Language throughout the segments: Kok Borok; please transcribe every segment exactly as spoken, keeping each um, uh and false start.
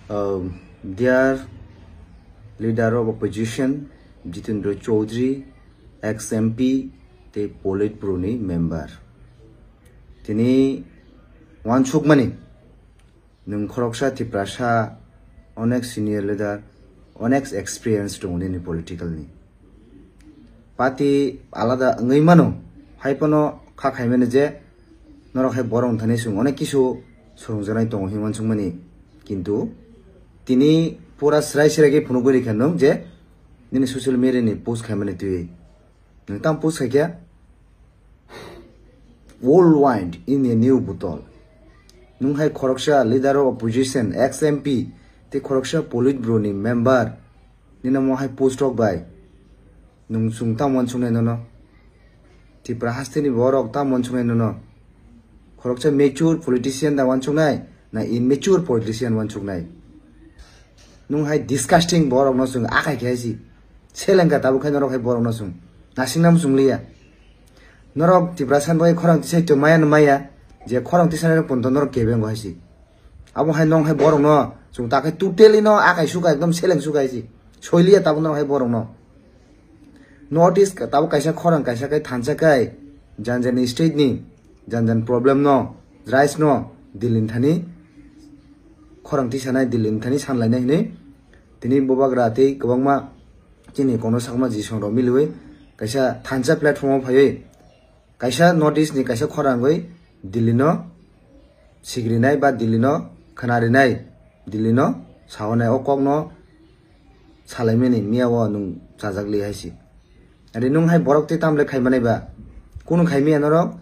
Um, dear leader of opposition, Jitendra Chaudhary, ex M P, tei Politburo ni member. Tini wansukmani, nwng khoroksa Tiprasa, onek senior leader, onek experience tongo nini political ni. Party alada wngwi mano, hai phano kha khaimani je norok hai borok thani chwng onek kisu swrwngjaknai tongo hinwi wansukmani. Kintu tini pura srai srai khe phunugwi rikha nwng je nini social media ni post khaimani twi. Nwng tamo post khaikha? Old wine in a new bottle. Nwng hai khoroksa leader of opposition, ex M P, tei khoroksa Politburo ni member, nini omo hai post rok bai nwng chwng tamo wansuknai nono? Tripura hasteni borok tamo wansuknai nono? Khoroksa mature politician da wansuknai, na immature politician wansuknai? Nwng hai disgusting borokno chwng akai khe hai si. Selengkha tabuk khai norok hai borokno chwng. Nasingna muchung liya. Norok Tiprasa ni bagwi khorang tisai to maya no maya. Je khorang tisai rok punto norok kebengo hai si. Abo hai nong hai borokno chwng ta khai totally no akai suka ekdom seleng suka hai si. Soiliya tabuk norok hai borokno. North East ka-, tabuk kaisa khorang kaisa kai thansa kai. Jan jan state ni jan jan problem no, rise no, Delhi ni thani khorang tisanai, Delhi ni thani sanlainai hinwi. Tini bubagra tei kwbangma chini kono sakma jisong rok miliwi kaisa thansa platform o phaiwi kaisa North East ni kaisa khorang oi Delhi no sigrinai ba Delhi no khwnarinai, Delhi no saonai o kok no salaimani miya o nwng chajak li hai si. Ari nwng hai borok tei tamle khai manai ba? Kunu khai miya norok?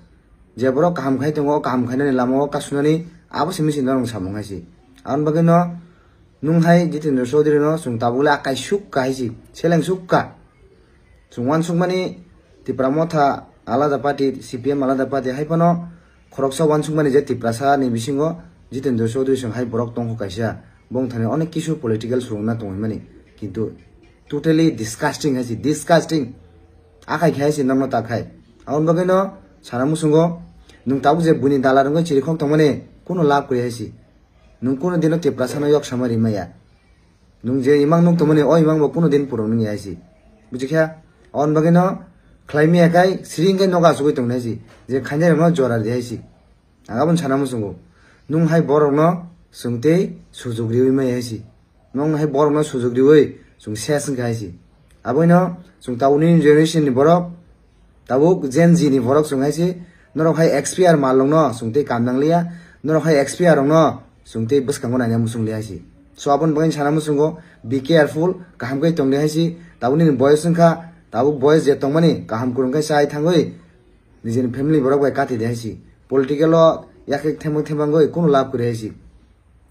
Je borok kaham khai tongo, o kaham khainani lama o kasunani abo se misi norok samung hai si. Aboni bagwi no nwng hai Jitendra Chaudhary no chwng tabuk le akai suk ka hai si, seleng suk ka. Chwng wansukmani Tipra Motha alada party, C P M alada party hai phano khoroksa wansukmani je Tiprasa ni bisingo Jitendra Chaudhary chwng hai borok tongkho kaisa, bongthani onek kisu political swrwngna tongwi mani, kintu totally disgusting hai si, disgusting. Akai khai si nokno ta khai. Aboni bagwi no sana muchungo, nwng tabuk je buini dalar wngwi chirikhok tongmani kunu lab kwrwi hai si. Nwng kunu dino Tiprasa no yok sama rimaya. Nwng je imang nuk tongmani, o imang bo kunu din purung nung ya hai si. Buji kha? Aboni bagwi no khlai miya khai, siring khai nogo asugwi tong nai si. Je khainai rok no jora di hai si. Ang aboni sana muchungo. Nwng hai borok no chwng tei sujuk riwi maya hai si. Nwng hai borok no sujuk riwi chwng ses wngkha hai si. Aboni no chwng tabuk ni generation ni borok, tabuk Gen Z ni borok chwng hai si, norok hai expire mal rok no chwng tei kam nang liya, norok hai expire rok no chwng tei bwskango naina muchung liya hai si. So aboni bagwi sana muchungo, be careful, kaham khe tong di hai si, tabuk nini boyos wngkha, tabuk boyos je tongmani kaham kwrwng khe chai thangwi nijini family borok bai kati di hai si. Political o yakhe themang themangwi kunu lab kwrwi hai si.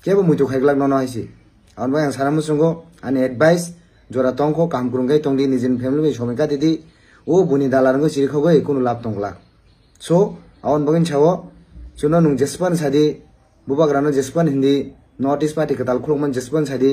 Kebo muitu khai glak nono hai si. Aboni bagwi ang sana muchungo, ani advice, jora tongkho, kaham kwrwng khe tong di, nijini family bai somoi kati di, o buini dalar wngwi chirikhogwi kunu lab tong glak. So, aboni bagwi sao, chuno nwng jespan sadi, bubagrano jespan hindi, North East party kwtal khulukmani jespan sadi.